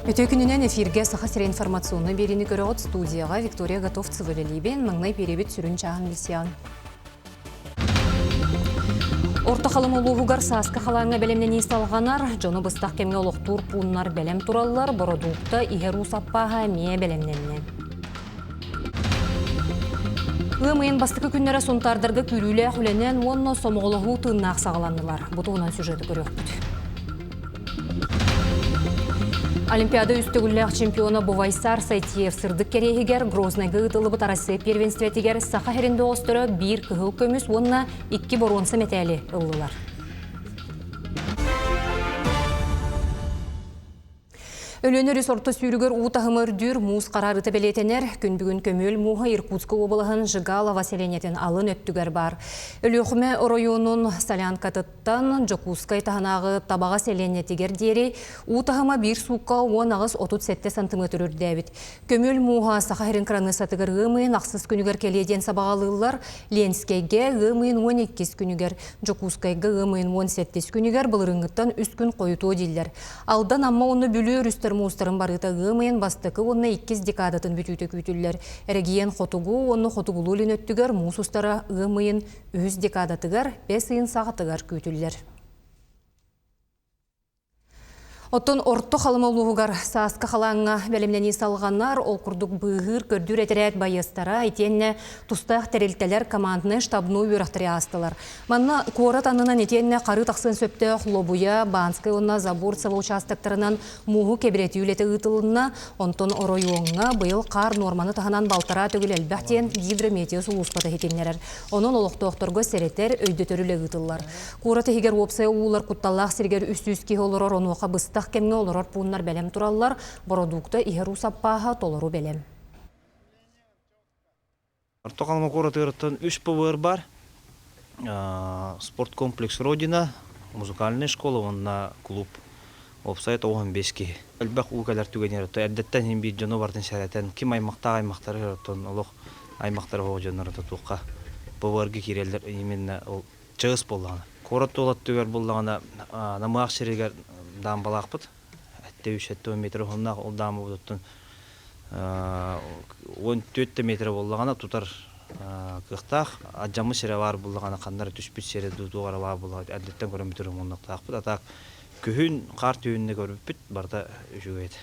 Үтүө күнүнэн эфиргэ Саха сирэ информационнай биэриини көрөҕүт студияҕа Виктория Готовцева үлэлиибин. Маҥнай биэрэбит сүрүн чааһын билсиэҕиҥ. Орто Халыма улууһугар сааскы халааҥҥа бэлэмнэнии салҕанар. Дьону быстах кэмҥэ олохтуур пууннар бэлэм тураллар. Бородуукта иһэр уу саппааһа эмиэ бэлэмнэннэ. Ыам ыйын бастакы күннэрэ Сунтаардарга күүрүүлээх үлэнэн уонна сомоҕолоһуу тыыннаах саҕаланнылар. Бу туһунан сюжеты көрүөхпүт. Олимпиада үс төгүллээх чемпиона Бувайсар Сайтиев сырдык кэриэһигэр Грознайга ыытыллыбыт Арассыыйа первенствотигэр Саха сирин доҕосторо биир кыһыл көмүс уонна икки боруонса мэтээли ыллылар. Өлүөнэ өрүс орто сүүрүгэр уу таһыма үрдүүр, муус хараарыыта бэлиэтэнэр. Күн бүгүн көмүөл мууһа Иркутскай уобалаһын Жигалова сэлиэнньэтин алын өттүгэр баар. Өлүөхүмэ оройуонун Солянкатыттан Дьокуускай таһынааҕы Табаҕа сэлиэнньэтигэр диэри уу таһыма биир суукка 18-37 сантиметр үрдээбит. Көмүөл мууһа Саха сирин кыраныыссатыгар ыам ыйын ахсыс күнүгэр кэлиэ диэн сабаҕалыыллар. Ленскэйгэ ыам ыйын 12 күнүгэр, Дьокуускайга ыам ыйын 17 күнүгэр былырыыҥҥыттан үс күн хойутуо дииллэр. Алдан, Амма уонна Бүлүү өрүстэр муустарын барыыта ыам ыйын бастакы уонна иккис декадатын бүтүүтэ күүтүллэр. Эрэгийиэн хотугу уонна хотугулуу-илин өттүгэр муус устара ыам ыйын үһүс декадатыгар, бэс ыйын саҕатыгар күүтүллэр. Оттон Орто Халыма улууһугар сааскы халааҥҥа бэлэмнэнии салҕанар, ол курдук быыһыыр, көрдүүр этэрээт байыастара итиэннэ тустаах тэрилтэлэр команднай штабной үөрэхтэри аастылар. Манна куорат аннынан итиэннэ харыы тахсыан сөптөөх Лобуйа, Банскай уонна Заборцево учаастактарынан мууһу кэбирэтии үлэтэ ыытылынна. Онтон оройуоҥҥа быйыл хаар нуорманы таһынан балтараа төгүл элбэх диэн гидрометео сулууспата иһитиннэрэр. Онон олохтоохторго сэрэтэр, өйдөтөр үлэ ыытыллар. Куорат иһигэр уопсай уулар кутталлаах сиригэр 300 киһи олорор, онуоха быстах кэмҥэ олорор пууннар бэлэм тураллар, бородуукта иһэр уу саппааһа толору бэлэм. Орто Халыма куоратыгар үс ПВР бар. Спорткомплекс Родина, музыкальная школа уонна клуб. Уопсайа 95 киһи. Элбэх уу кэлэр түгэнигэр эрдэттэн иһин биир дьону барытын сэрэтэн, ким аймахтаах аймахтары оттон олох аймахтары оһох дьоннору туохха ПВРга киирэллэр именно ол чыыс буоллаҕына. Куорат туолаттыгар буллаҕына намыһах сиригэр даамбалаахпыт. Эттэ үс 70 метр уһуннаах ол даамбабытыттан 14 метр буоллаҕына тутар кыахтаах. Алдьаммыт сирэ баар буоллаҕына ханна эрэ түспүт сирэ дуу туох эрэ баар буоллаҕына эрдэттэн көрөн бүтэр умуннуктаахпыт. А так күһүн хаар түүнүнэ көрбүппүт барыта үчүгэй этэ.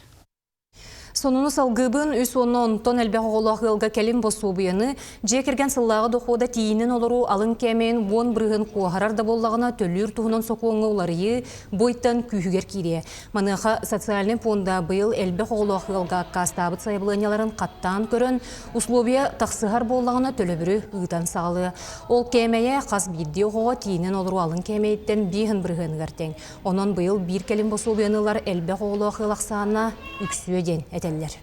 Сонуну салгыыбын үс уонна онтон элбэх оҕолоох ыалга кэлин босуобуйаны дьиэ кэргэн сыллааҕы дохуода тиийинэн олоруу алын кээмэйин уон бырыһын куоһарар да буоллаҕына төлүүр туһунан сокуоҥҥа уларыйыы бу ыйтан күүһүгэр киириэ. Маныаха социальнай пуонда быйыл элбэх оҕолоох ыалга аккаастаабыт сайабылыанньаларын хаттаан көрөн, условия тахсыһар буоллаҕына төлөбүрү ыытан саҕалыа. Ол кээмэйэ хас биирдии оҕоҕо тиийинэн олоруу алын кээмэйиттэн биэһин бырыһыаныгар тэҥ. Онон быйыл биир кэлим босуобуйаны ылар элбэх оҕолоох ыал ахсаана үксүө диэн этэллэр.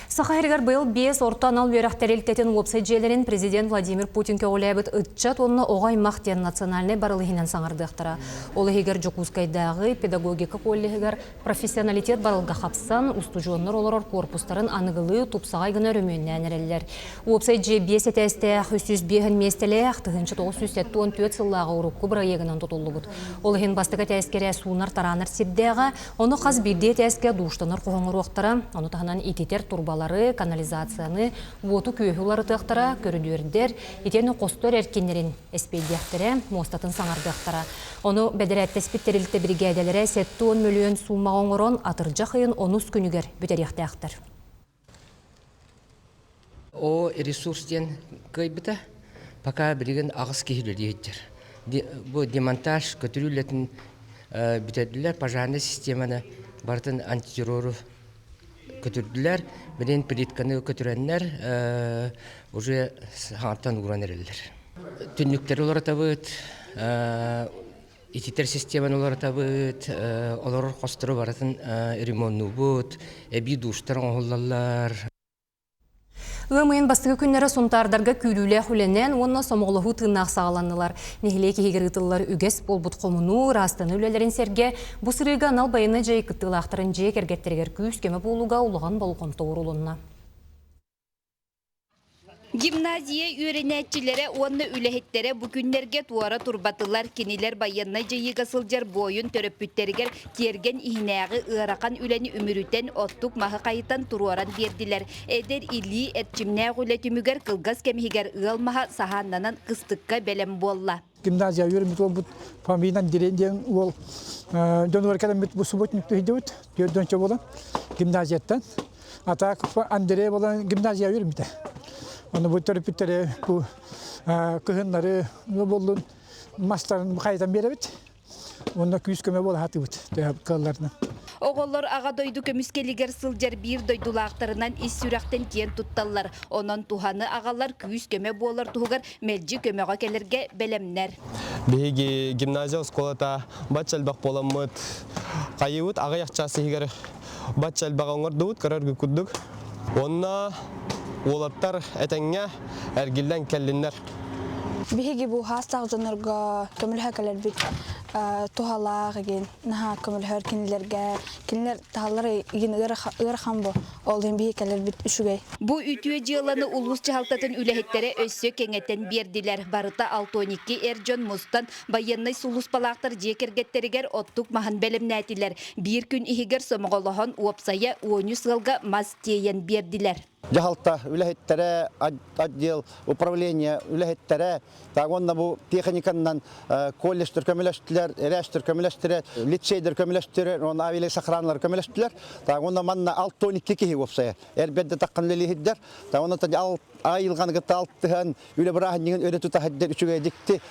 Саха сиригэр быйыл биэс орто анал үөрэх тэрилтэтин уопсай дьиэлэрин президент Владимир Путин көҕүлээбит ыччат уонна оҕо аймах диэн национальнай барыл иһинэн саҥардыахтара. Ол иһигэр Дьокуускайдааҕы педагогика коллеһыгар профессионалитет барылга хапсан, устудьуоннар олорор куорпустарын аныгылыы тупсаҕай гына өрөмүөннээн эрэллэр. Уопсай дьиэ биэс этээстээх, 305 миэстэлээх, 1974 сыллааҕы урукку бырайыагынан тутуллубут. Ол иһин бастакы этээскэ эрэ суунар-тараанар сирдээҕэ, Ону хас биирдии этээскэ дууштанар хоһоҥоруохтара, ону таһынан ититэр турбалары, канализацияны, уоту-күөһү уларытыахтара, көрүдүөрдэр, итиэннэ хостор эркиннэрин эспиэйдиэхтэрэ, муостатын саҥардыахтара. Ону бэдэрээттэспит тэрилтэ биригээдэлэрэ 70 мөлүйүөн суумаҕа оҥорон, атырдьах ыйын онус күнүгэр бүтэриэхтээхтэр. О ресурс диэн кыайбыта. Пока билигин аҕыс киһи үлэлии сылдьар. Бу демонтаж көтүрүү үлэтин бүтэрдилэр, пожарнай системаны барытын антитеррору көтүрдүлэр. Билигин плитканы көтүрэннэр уже саҥаттан ууран эрэллэр. Түннүктэри уларытабыт, ититэр системаны уларытабыт, олорор хостору барытын ремоннуубут, эбии душтар оҥоһуллаллар. Ыам ыйын бастакы күннэрэ Сунтаардарга күүрүүлээх үлэнэн уонна сомоҕолоһуу тыыннаах саҕаланнылар. Нэһилиэк иһигэр ыытыллар үгэс буолбут хомунуу, ыраастаныы үлэлэрин сэргэ бу сырыыга анал байыаннай дьайыы кыттыылаахтарын дьиэ кэргэттэригэр күүс-көмө буолууга улахан болҕомто уурулунна. Гимназия үөрэнээччилэрэ уонна үлэһиттэрэ бу күннэргэ туора турбатылар. Кинилэр байыаннай дьайыыга сылдьар буойун төрөппүттэригэр тиэргэн иһинээҕи ыарахан үлэни үмүрүтэн, оттук маһы хайытан туруоран биэрдилэр. Эдэр илии эрчимнээх үлэ түмүгэр кылгас кэм иһигэр ыал маһа саһааннанан кыстыкка бэлэм буолла. Гимназия үөрэммит уолбут Фоминан Дирен диэн уол дьонугар кэлэммит бу субботник түһүйдүбүт түөрдүөнчэ буолан гимназияттан. А так Андрей буолан гимназия үөрэммитэ. Ону бу төрөппүттэри бу кыһыннары буоллун мастарын хайытан биэрэбит. Онно күүс-көмө буола сатыыбыт кыалларынан. Оҕолор Аҕа дойду көмүскэлигэр сылдьар биир дойдулаахтарынан ис сүрэхтэн киэн тутталлар. Онон туһаны аҕалар күүс-көмө буолар туһугар мэлдьи көмөҕө кэлэргэ бэлэмнэр. Биһиги гимназия оскуолата бачча элбэх буоламмыт, хайыыбыт аҕыйах чаас иһигэр бачча элбэҕи оҥордубут, көрөргүт курдук. Уонна уолаттар этэҥҥэ эргиллэн кэллиннэр. Биһиги бу хаастаах дьоннорго көмөлөһө кэлэрбит туһалаах игин наһаа көмөлөһөр кинилэргэ кинилэр таһаллар игин ыарахан бу ол иһин биһиги кэлэрбит үчүгэй. Бу үтүө дьыаланы улуус дьаһалтатын үлэһиттэрэ өссө кэҥэтэн биэрдилэр. Барыта 62 эр дьон мустан байыаннай сулууспалаахтар дьиэ кэргэттэригэр оттук маһын бэлэмнээтилэр. Биир күн иһигэр сомоҕолоһон уопсайа 13 ыалга мас тиэйэн биэрдилэр. Дьаһалта үлэһиттэрэ, отдел, управление үлэһиттэрэ, так уонна бу техниканнан колледжтар көмөлөстүлэр, эрээстэр көмөлөстүлэр, лицейдер көмөлөстүлэр, уонна авиалесохраналар көмөлөстүлэр. Так уонна манна 62 киһи уопсайа. Эрбэрдэ таххан үлэлиһиддэр. Так уонна айылҕаны кытта алтыһан, үлэ бырааһынньыгын өрө тута сылдьар үчүгэй дьикти.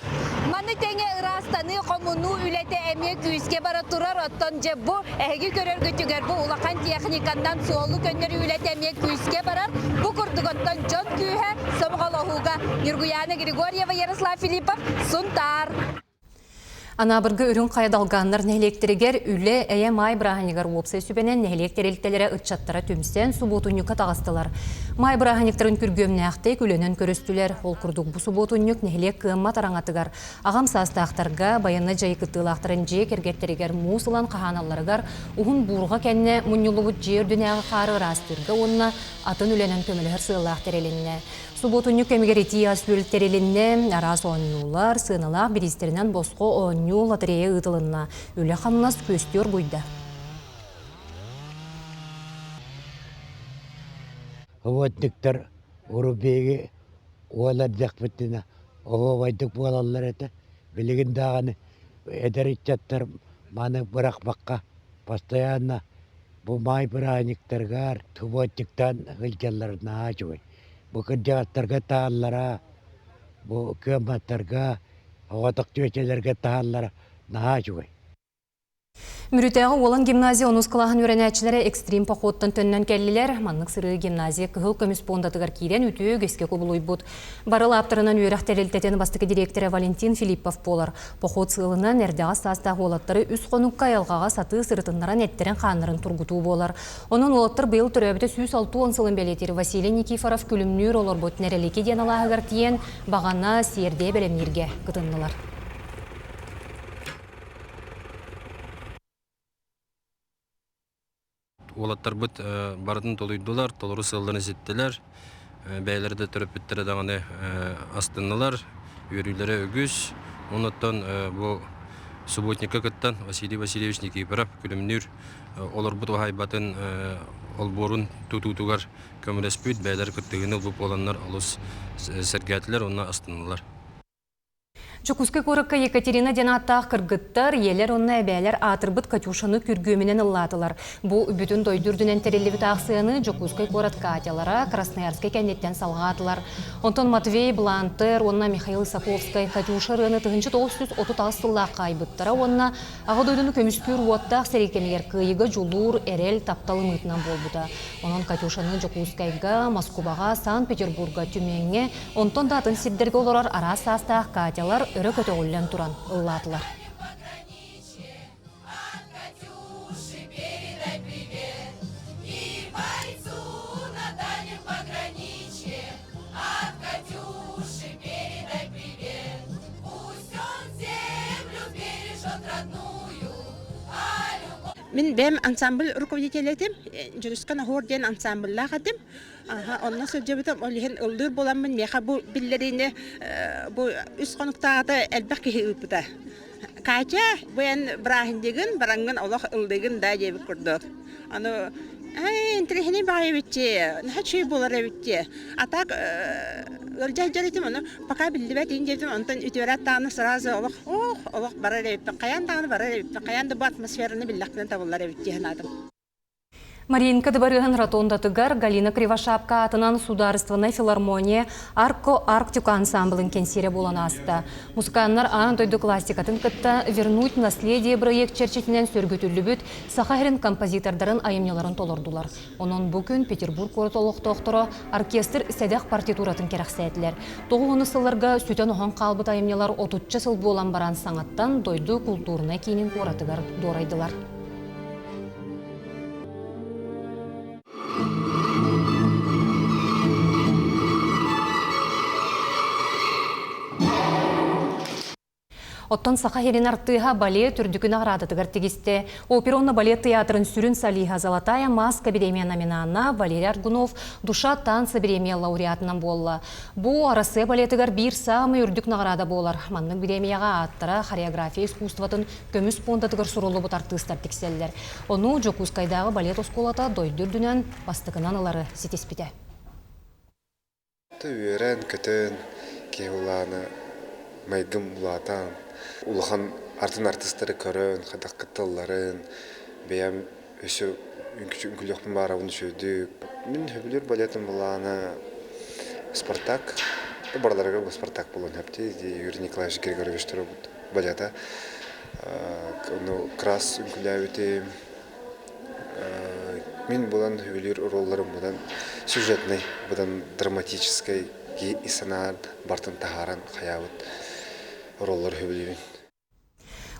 Маны тэҥэ ыраастаныы, хомунуу үлэтэ эмиэ күүскэ бара турар. Оттон дьэ бу эһиги көрөргүтүгэр бу улахан техниканнан суолу көннөрүү үлэтэ эмиэ күүскэ барар. Бу курдук оттон дьон күүһэ сомоҕолоһууга. Ньургуйаана Григорьева, Ярослав Филиппов, Сунтаар. Анаабырга Үрүҥ Хайа Долгааннар нэһилиэктэригэр үлэ эйэ маай бырааһынньыгар уопсай сүбэнэн нэһилиэк тэрилтэлэрэ ыччаттара түмсэн субуотунньукка таҕыстылар. Маай бырааһынньыктарын күргүөмнээхтик үлэнэн көрүстүлэр. Ол курдук бу субуотунньук нэһилиэк кыаммат араҥатыгар аҕам саастаахтарга, байыаннай дьайыы кыттыылаахтарын дьиэ кэргэттэригэр муус ылан хаһааналларыгар уһун буурҕа кэннэ мунньуллубут дьиэ үрдүнээҕи хаары ыраастыырга уонна атын үлэнэн көмөлөһөр сыаллаах тэрилиннэ. Субуотунньук кэмигэр итии ас-үөл тэрилиннэ, араас оонньуулар, сыаналаах бириистэринэн босхо оонньуу лотерея ыытылынна, үлэ-хамнас күөстүү оргуйда. Работниктар урут-биһиги уол эрдэхпитинэ оһуобайдык буолаллар этэ. Билигин даҕаны эдэр ыччаттар маны бырахпакка постоянно бу маай бырааһынньыктарыгар субботниктаан сылдьаллара наһаа үчүгэй. Бу кырдьаҕастарга таһаллара, бу кыамматтарга, оҕотох түөчэлэргэ таһаллара наһаа үчүгэй. Мүрүтээҕи Уолан гимназия онус кылааһын үөрэнээччилэрэ экстрим походтан төннөн кэллилэр. Маннык сырыы гимназия кыһыл көмүс пуондатыгар киирэн үтүө үгэскэ кубулуйбут. Барыл ааптарынан үөрэх тэрилтэтин бастакы дириэктэрэ Валентин Филиппов буолар. Поход сыалынан эрдэҕэс саастаах уолаттары үс хонукка айылҕаҕа сатыы сырытыннаран эттэрин-хааннарын тургутуу буолар. Онон уолаттар быйыл төрөөбүтэ 160 сылын бэлиэтиир Василий Никифоров күлүмнүүр олорбут Нэрэлики диэн алааһыгар тиийэн баҕана, сиэрдийэ бэлэмнииргэ кытыннылар. Уолаттарбыт барытын толуйдулар, толору сыалларын ситтилэр. Бэйэлэрэ да төрөппүттэрэ даҕаны астыннылар, үөрүүлэрэ үгүс. Онуттан бу субботникка кыттан Василий Васильевич Никифоров күлүмнүүр олорбут уһаайбатын олбуорун тутуутугар көмөлөспүт, бэйэлэр кыттыһыыны ылбыт буоланнар олус сэргээтилэр уонна астыннылар. Дьокуускай куоракка Екатерина диэн ааттаах кыргыттар, ийэлэр уонна эбээлэр аатырбыт Катюшаны күргүөмүнэн ыллаатылар. Бу бүтүн дойду үрдүнэн тэриллибит аахсыйаны Дьокуускай куорат Катялара Красноярскай кэнниттэн салҕаатылар. Онтон Матвей Блантер уонна Михаил Исаковскай Катюша ырыаны 1938 сыллаахха айбыттара уонна Аҕа дойдуну көмүскүүр уоттаах сэрии кэмигэр кыайыыга дьулуур, эрэл, таптал ымыытынан буолбута. Онон Катюшаны Дьокуускайга, Москубаҕа, Санкт-Петербурга, Тюмеҥҥэ, онтон да атын сирдэргэ олорор араас саастаах Катялар өрө көтөҕүллэн туран ыллаатылар. Мин бэйэм ансамбль руководителэ этим. Дьүрүскэн Оһуор диэн ансамбльлаах этим. Онно сылдьыбытым, ол иһин ыллыыр буоламмын миэхэ бу биллэриини бу үс хонуктааҕыта элбэх киһи ыыппыта. Катя, бу эн бырааһынньыгын, бараҥҥын олох ыллыыгын да диэбит курдук. Аны интэриэһинэй баҕайы эбит наһаа үчүгэй буолар эбит дии. А так ыалдьа сылдьар этим, ону пока биллибэт иин диэбитим, онтон үтүөрээт даҕаны сразу олох ох, олох барар эбиппин, хайаан даҕаны барар эбиппин, хайаан да бу атмосфераны биллэхпинэ табыллар эбит дии санаатым. Маринка дыбарыаһын ротондатыгар Галина Кривошапка аатынан Судаарыстыбаннай филармония Арко Арктика ансамблын кэнсиэрэ буолан ааста. Музыканнар аан дойду классикатын кытта «Вернуть наследие» бырайыак чэрчитинэн сөргүтүллүбүт Саха сирин композитордарын айымньыларын толордулар. Онон бу күн Петербург куорат олохтоохторо оркестр сэдэх партитуратын кэрэхсээтилэр. Тоҕус сылларга сүтэн-оһон хаалбыт айымньылар отучча сыл буолан баран саҥаттан дойду култуурунай киинин куоратыгар дуорайдылар. Оттон Саха сирин артыыһа балет үрдүкү наҕараадатыгар тигистэ. Опера уонна балет тыйаатырын сүрүн солиһа «Золотая маска» бириэмийэ номинана Валерий Аргунов «Душа танца» бириэмийэ лауреатынан буолла. Бу Арассыыйа балетыгар биир саамай үрдүк наҕараада буолар. Маннык бириэмийэҕэ ааттара хореография искусствотын көмүс пуондатыгар суруллубут артыыстар тиксэллэр. Ону Дьокуускайдааҕы балет оскуолата дойду үрдүнэн бастакынан ылары ситиспитэ. Үөрэн-көтөн, киһи улаана майгым улаатан, улахан атын артыыстары көрөн, хайдах кытталларын, бэйэм өссө үҥкүүлүөхпүн баарабын үчүгэйдик. Мин сөбүлүүр балетым былаана «Спартак». Барыларыгар бу «Спартак» буолуон сөп дии, Юрий Николаевич Григорьевич туруорбут балета. Ону крас үҥкүүлээбитим. Мин булан сөбүлүүр оруолларым быдан сюжетнай, быдан драматическай ис санаан бартын таһааран хайаабыт оруоллары сөбүлүүбүн.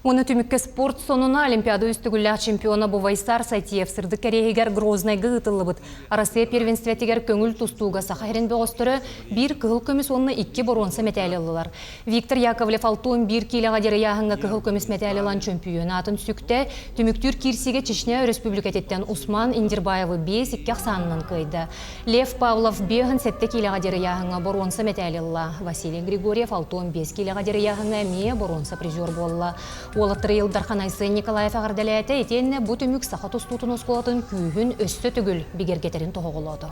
Уонна түмүккэ спорт сонуна Олимпиада үс төгүллээх чемпиона Бувайсар Сайтиев сырдык кэриэһигэр Грознайга ыытыллыбыт Арассыыйа первенствотигэр көҥүл тустууга Саха сирин бөҕөстөрө биир кыһыл көмүс уонна икки боруонса мэтээли ыллылар. Виктор Яковлев 61 киилэҕэ диэри ыйааһыҥҥа кыһыл көмүс мэтээл ылан чөмпүйүөн аатын сүктэ. Түмүктүүр киирсиигэ Чечня Өрөспүүбүлүкэтиттэн Усман Индирбаевы 5-2 ахсаанынан кыайда. Лев Павлов 57 киилэҕэ диэри ыйааһыҥҥа боруонса мэтээл ылла. Василий Григорьев 65 киилэҕэ диэри ыйааһыҥҥа эмиэ боруонса призер буолла. Уолаттары Ил Дархан Айсен Николаев эҕэрдэлээтэ итиэннэ бу түмүк саха тустуутун оскуолатын күүһүн өссө төгүл бигэргэтэрин тоһоҕолоото.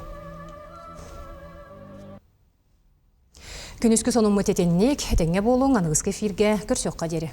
Күнүскү сонуммут итинник, этэҥҥэ буолуҥ, аныгыскы эфиргэ көрсүөххэ диэри.